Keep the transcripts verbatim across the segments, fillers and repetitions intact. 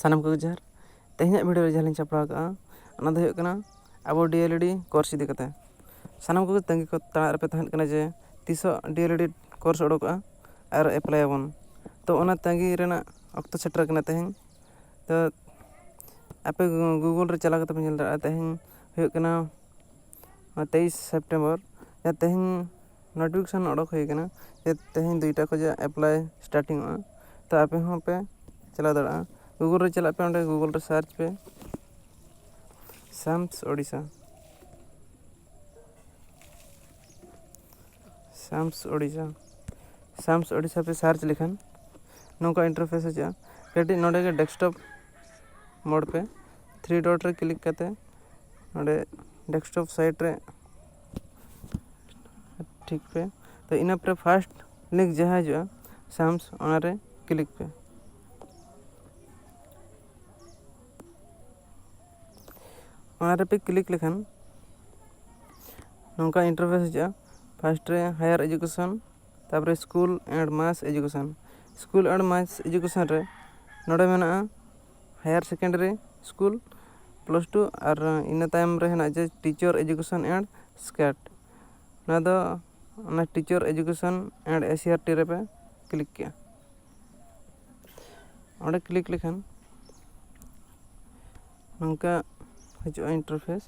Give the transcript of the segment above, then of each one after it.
ᱥᱟᱱᱟᱢ ᱠᱚᱜᱮ ᱡᱚᱦᱟᱨ᱾ ᱛᱮᱦᱮᱧᱟᱜ ᱵᱷᱤᱰᱤᱭᱳ ᱨᱮ ᱡᱟᱦᱟᱸ ᱞᱤᱧ ᱥᱟᱯᱲᱟᱣ ᱠᱟᱜᱼᱟ, ᱚᱱᱟ ᱫᱚ ᱦᱩᱭᱩᱜ ᱠᱟᱱᱟ ᱟᱵᱚ ᱰᱤ ᱮᱞ ᱮᱰ ᱠᱳᱨᱥ ᱤᱫᱤ ᱠᱟᱛᱮ᱾ ᱥᱟᱱᱟᱢ ᱠᱚᱜᱮ ᱛᱟᱺᱜᱤ ᱠᱚ ᱛᱟᱲᱟᱜ ᱨᱮᱯᱮ ᱛᱟᱦᱮᱱ ᱠᱟᱱᱟ ᱡᱮ ᱛᱤᱥᱚᱜ ᱰᱤ ᱮᱞ ᱮᱰ ᱠᱳᱨᱥ ᱚᱰᱚᱠᱚᱜᱼᱟ ᱟᱨ ᱮᱯᱞᱟᱭ ᱟᱵᱚᱱ᱾ ᱛᱚ, ᱚᱱᱟ ᱛᱟᱺᱜᱤ ᱨᱮᱱᱟᱜ ᱚᱠᱛᱚ ᱥᱮᱴᱮᱨ ᱠᱟᱱᱟ ᱛᱮᱦᱮᱧ᱾ ᱛᱚ, ᱟᱯᱮ ᱜᱩ-, ᱜᱩᱜᱩᱞ ᱨᱮ ᱪᱟᱞᱟᱣ ᱠᱟᱛᱮ ᱯᱮ ᱧᱮᱞ ᱫᱟᱲᱮᱭᱟᱜᱼᱟ᱾ ᱛᱮᱦᱮᱧ ᱦᱩᱭᱩᱜ ᱠᱟᱱᱟ ᱛᱮᱭᱤᱥ ᱥᱮᱯᱴᱮᱢᱵᱚᱨ, ᱡᱟᱦᱟᱸ ᱛᱮᱦᱮᱧ ᱱᱳᱴᱤᱯᱷᱤᱠᱮᱥᱚᱱ ᱚᱰᱚᱠ ᱦᱩᱭ ᱠᱟᱱᱟ ᱡᱮ ᱛᱮᱦᱮᱧ ᱫᱩᱭᱴᱟ ᱠᱷᱚᱱᱟᱜ ᱮᱯᱞᱟᱭ ᱥᱴᱟᱨᱴᱤᱝᱚᱜᱼᱟ᱾ ᱛᱚ, ᱟᱯᱮ ᱦᱚᱸᱯᱮ ᱪᱟᱞᱟᱣ ᱫᱟᱲᱮᱭᱟᱜᱼᱟ᱾ ᱜᱩᱜᱩᱞ ᱨᱮ ᱪᱟᱞᱟᱜ ᱯᱮ, ᱚᱸᱰᱮ ᱜᱩᱜᱩᱞ ᱨᱮ ᱥᱟᱨᱪ ᱯᱮ SAMS Odisha. SAMS Odisha, SAMS Odisha ᱯᱮ ᱥᱟᱨᱪ ᱞᱮᱠᱷᱟᱱ ᱱᱚᱝᱠᱟ ᱤᱱᱴᱟᱨᱯᱷᱮᱥ ᱦᱤᱡᱩᱜᱼᱟ᱾ ᱠᱟᱹᱴᱤᱡ ᱱᱚᱰᱮ ᱜᱮ ᱰᱮᱥᱠᱴᱚᱯ ᱢᱳᱰ ᱯᱮ, ᱛᱷᱨᱤ ᱰᱚᱴ ᱨᱮ ᱠᱞᱤᱠ ᱠᱟᱛᱮ ᱱᱚᱰᱮ ᱰᱮᱥᱠᱴᱚᱯ ᱥᱟᱭᱤᱴ ᱨᱮ ᱴᱷᱤᱠ ᱯᱮ᱾ ᱛᱚ, ᱤᱱᱟᱹ ᱯᱚᱨᱮ ᱯᱷᱟᱥᱴ ᱞᱤᱝᱠ ᱡᱟᱦᱟᱸ ᱦᱤᱡᱩᱜᱼᱟ ᱥᱟᱢᱥ, ᱚᱱᱟᱨᱮ ᱠᱞᱤᱠ ᱯᱮ᱾ ᱚᱱᱟ ᱨᱮᱯᱮ ᱠᱞᱤᱠ ᱞᱮᱠᱷᱟᱱ ᱱᱚᱝᱠᱟ ᱤᱱᱴᱟᱨᱯᱷᱮᱥ ᱦᱤᱡᱩᱜᱼᱟ᱾ ᱯᱷᱟᱥᱴ ᱨᱮ ᱦᱟᱭᱟᱨ ᱮᱡᱩᱠᱮᱥᱚᱱ, ᱛᱟᱨᱯᱚᱨᱮ school and mass education. School and mass education ᱨᱮ ᱱᱚᱰᱮ ᱢᱮᱱᱟᱜᱼᱟ higher secondary school plus two, ᱟᱨ ᱤᱱᱟᱹ ᱛᱟᱭᱚᱢ ᱨᱮ ᱦᱮᱱᱟᱜᱼᱟ ᱡᱮ ᱴᱤᱪᱟᱨ ᱮᱡᱩᱠᱮᱥᱚᱱ ᱮᱱᱰ ᱥᱠᱮᱴ᱾ ᱱᱚᱣᱟ ᱫᱚ ᱚᱱᱟ teacher education and S C R T ᱨᱮᱯᱮ ᱠᱞᱤᱠ ᱠᱮᱜᱼᱟ᱾ ᱚᱸᱰᱮ ᱠᱞᱤᱠ ᱞᱮᱠᱷᱟᱱ ᱱᱚᱝᱠᱟ ᱦᱤᱡᱩᱜᱼᱟ ᱤᱱᱴᱟᱨᱯᱷᱮᱥ,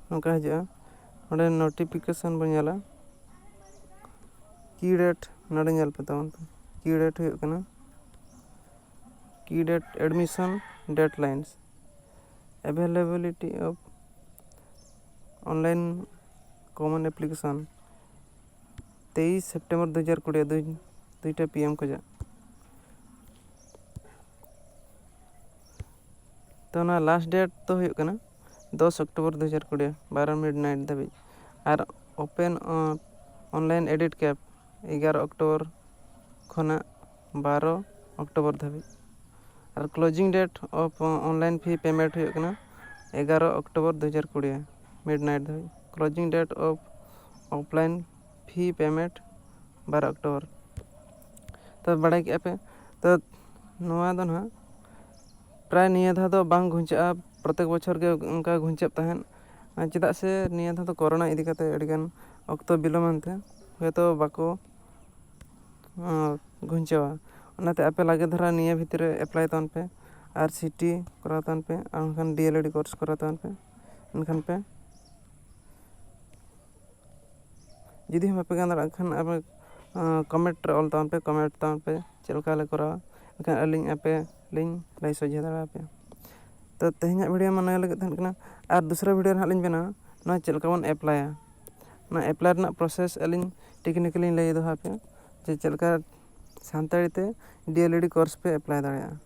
ᱱᱚᱝᱠᱟ ᱦᱤᱡᱩᱜᱼᱟ᱾ ᱚᱸᱰᱮ ᱱᱳᱴᱤᱯᱷᱤᱠᱮᱥᱚᱱ ᱵᱚᱱ ᱧᱮᱞᱟ, ᱠᱤ ᱰᱮᱴ ᱱᱚᱰᱮ ᱧᱮᱞ ᱯᱮ ᱛᱟᱵᱚᱱ ᱯᱮ᱾ ᱠᱤ ᱰᱮᱴ ᱦᱩᱭᱩᱜ ᱠᱟᱱᱟ, ᱠᱤ date admission deadlines, availability of online common application, ᱛᱮᱭᱤᱥ ᱥᱮᱯᱴᱮᱢᱵᱚᱨ ᱫᱩ ᱦᱟᱡᱟᱨ ᱠᱩᱲᱤ, ᱫᱩᱭ, ᱫᱩᱭᱴᱟ ᱯᱤ ᱮᱢ ᱠᱷᱚᱱᱟᱜ᱾ ᱛᱚ, ᱚᱱᱟ ᱞᱟᱥᱴ ᱰᱮᱴ ᱫᱚ ᱦᱩᱭᱩᱜ ᱠᱟᱱᱟ ᱫᱚᱥ ᱚᱠᱴᱳᱵᱚᱨ ᱫᱩ ᱦᱟᱡᱟᱨ ᱠᱩᱲᱤ, ᱵᱟᱨᱚ ᱢᱤᱰ ᱱᱟᱭᱤᱴ ᱫᱷᱟᱹᱵᱤᱡ᱾ ᱟᱨ ᱳᱯᱮᱱ, ᱚ, ᱚᱱᱞᱟᱭᱤᱱ ᱮᱰᱤᱴ ᱠᱮᱯ ᱮᱜᱟᱨᱚ ᱚᱠᱴᱳᱵᱚᱨ ᱠᱷᱚᱱᱟᱜ ᱵᱟᱨᱚ ᱚᱠᱴᱳᱵᱚᱨ ᱫᱷᱟᱹᱵᱤᱡ᱾ ᱟᱨ closing date of online fee payment ᱦᱩᱭᱩᱜ ᱠᱟᱱᱟ ᱮᱜᱟᱨᱚ ᱚᱠᱴᱳᱵᱚᱨ ᱫᱩ ᱦᱟᱡᱟᱨ ᱠᱩᱲᱤ, ᱢᱤᱰ ᱱᱟᱭᱤᱴ ᱫᱷᱟᱹᱵᱤᱡ᱾ Closing date of offline fee payment ᱵᱟᱨᱚ ᱚᱠᱴᱳᱵᱚᱨ᱾ ᱵᱟᱲᱟᱭ ᱠᱮᱫᱼᱟ ᱯᱮ᱾ ᱛᱚ ᱱᱚᱣᱟ ᱫᱚ ᱱᱟᱦᱟᱜ ᱯᱨᱟᱭ ᱱᱤᱭᱟᱹ ᱫᱷᱟᱣ ᱫᱚ ᱵᱟᱝ ᱜᱷᱩᱧᱪᱟᱹᱜᱼᱟ, ᱯᱨᱚᱛᱮᱠ ᱵᱚᱪᱷᱚᱨ ᱜᱮ ᱚᱱᱠᱟ ᱜᱷᱩᱧᱪᱟᱹᱜ ᱛᱟᱦᱮᱸᱫ᱾ ᱟᱨ ᱪᱮᱫᱟᱜ ᱥᱮ ᱱᱤᱭᱟᱹ ᱫᱷᱟᱣ ᱫᱚ ᱠᱳᱨᱳᱱᱟ ᱤᱫᱤ ᱠᱟᱛᱮ ᱟᱹᱰᱤᱜᱟᱱ ᱚᱠᱛᱚ ᱵᱤᱞᱚᱢᱮᱱ ᱛᱮ ᱦᱚᱭᱛᱳ ᱵᱟᱠᱚ ᱟᱸ, ᱜᱷᱩᱧᱪᱟᱹᱣᱟ᱾ ᱚᱱᱟᱛᱮ ᱟᱯᱮ ᱞᱟᱜᱮ ᱫᱷᱟᱨᱟ ᱱᱤᱭᱟᱹ ᱵᱷᱤᱛᱤᱨ ᱨᱮ ᱮᱯᱞᱟᱭ ᱛᱟᱵᱚᱱ ᱯᱮ ᱟᱨ ᱥᱤᱴᱤ ᱠᱚᱨᱟᱣ ᱛᱟᱵᱚᱱ ᱯᱮ, ᱟᱨ ᱵᱟᱝᱠᱷᱟᱱ ᱰᱤ ᱮᱞ ᱮᱰ ᱠᱳᱨᱥ ᱠᱚᱨᱟᱣ ᱛᱟᱵᱚᱱ ᱯᱮ᱾ ᱮᱱᱠᱷᱟᱱ ᱯᱮ ᱡᱩᱫᱤ ᱦᱚᱸ ᱵᱟᱯᱮ ᱜᱟᱱ ᱫᱟᱲᱮᱭᱟᱜ ᱠᱷᱟᱱ ᱟᱯᱮ, ᱟᱸ, ᱠᱚᱢᱮᱱᱴ ᱨᱮ ᱚᱞ ᱛᱟᱵᱚᱱ ᱯᱮ, ᱠᱚᱢᱮᱱᱴ ᱛᱟᱵᱚᱱ ᱯᱮ ᱪᱮᱫ ᱞᱮᱠᱟ ᱞᱮ ᱠᱚᱨᱟᱣᱟ, ᱮᱱᱠᱷᱟᱱ ᱟᱹᱞᱤᱧ ᱟᱯᱮ ᱞᱤᱧ ᱞᱟᱹᱭ ᱥᱚᱡᱷᱮ ᱫᱟᱲᱮᱭᱟᱯᱮᱭᱟ᱾ ᱛᱚ ᱛᱮᱦᱮᱧᱟᱜ ᱵᱷᱤᱰᱤᱭᱳ ᱢᱟ ᱱᱤᱭᱟᱹ ᱞᱟᱹᱜᱤᱫ ᱛᱟᱦᱮᱸ ᱠᱟᱱᱟ, ᱟᱨ ᱫᱚᱥᱨᱟ ᱵᱷᱤᱰᱤᱭᱳ ᱨᱮ ᱦᱟᱸᱜ ᱞᱤᱧ ᱵᱮᱱᱟᱣᱟ ᱱᱚᱣᱟ ᱪᱮᱫ ᱞᱮᱠᱟ ᱵᱚᱱ ᱮᱯᱞᱟᱭᱟ᱾ ᱚᱱᱟ ᱮᱯᱞᱟᱭ ᱨᱮᱱᱟᱜ ᱯᱨᱚᱥᱮᱥ ᱟᱹᱞᱤᱧ ᱴᱮᱠᱱᱤᱠᱟᱞᱤᱧ ᱞᱟᱹᱭ ᱫᱚᱦᱚ ᱟᱯᱮᱭᱟ, ᱡᱮ ᱪᱮᱫ ᱞᱮᱠᱟ ᱥᱟᱱᱛᱟᱲᱤ ᱛᱮ ᱰᱤ ᱮᱞ ᱮᱰ ᱠᱳᱨᱥ ᱯᱮ ᱮᱯᱞᱟᱭ ᱫᱟᱲᱮᱭᱟᱜᱼᱟ᱾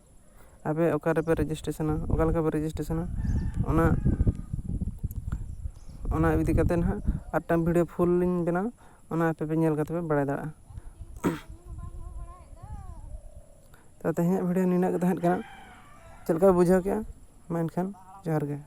ᱟᱯᱮ ᱚᱠᱟ ᱨᱮᱯᱮ ᱨᱮᱡᱤᱥᱴᱨᱮᱥᱚᱱᱟ, ᱚᱠᱟ ᱞᱮᱠᱟ ᱯᱮ ᱨᱮᱡᱤᱥᱴᱨᱮᱥᱚᱱᱟ, ᱚᱱᱟ ᱚᱱᱟ ᱤᱫᱤ ᱠᱟᱛᱮ ᱱᱟᱦᱟᱜ ᱟᱨ ᱢᱤᱫᱴᱟᱝ ᱵᱷᱤᱰᱤᱭᱳ ᱯᱷᱩᱞ ᱞᱤᱧ ᱵᱮᱱᱟᱣᱟ, ᱚᱱᱟ ᱟᱯᱮ ᱯᱮ ᱧᱮᱞ ᱠᱟᱛᱮ ᱯᱮ ᱵᱟᱲᱟᱭ ᱫᱟᱲᱮᱭᱟᱜᱼᱟ᱾ ᱛᱚ ᱛᱮᱦᱮᱧᱟᱜ ᱵᱷᱤᱰᱤᱭᱳ ᱱᱤᱱᱟᱹᱜ ᱜᱮ ᱛᱟᱦᱮᱸ ᱠᱟᱱᱟ᱾ ᱪᱮᱫ ᱞᱮᱠᱟ ᱵᱩᱡᱷᱟᱹᱣ ᱠᱮᱜᱼᱟ? ᱢᱟ ᱮᱱᱠᱷᱟᱱ ᱡᱚᱦᱟᱨ ᱜᱮ᱾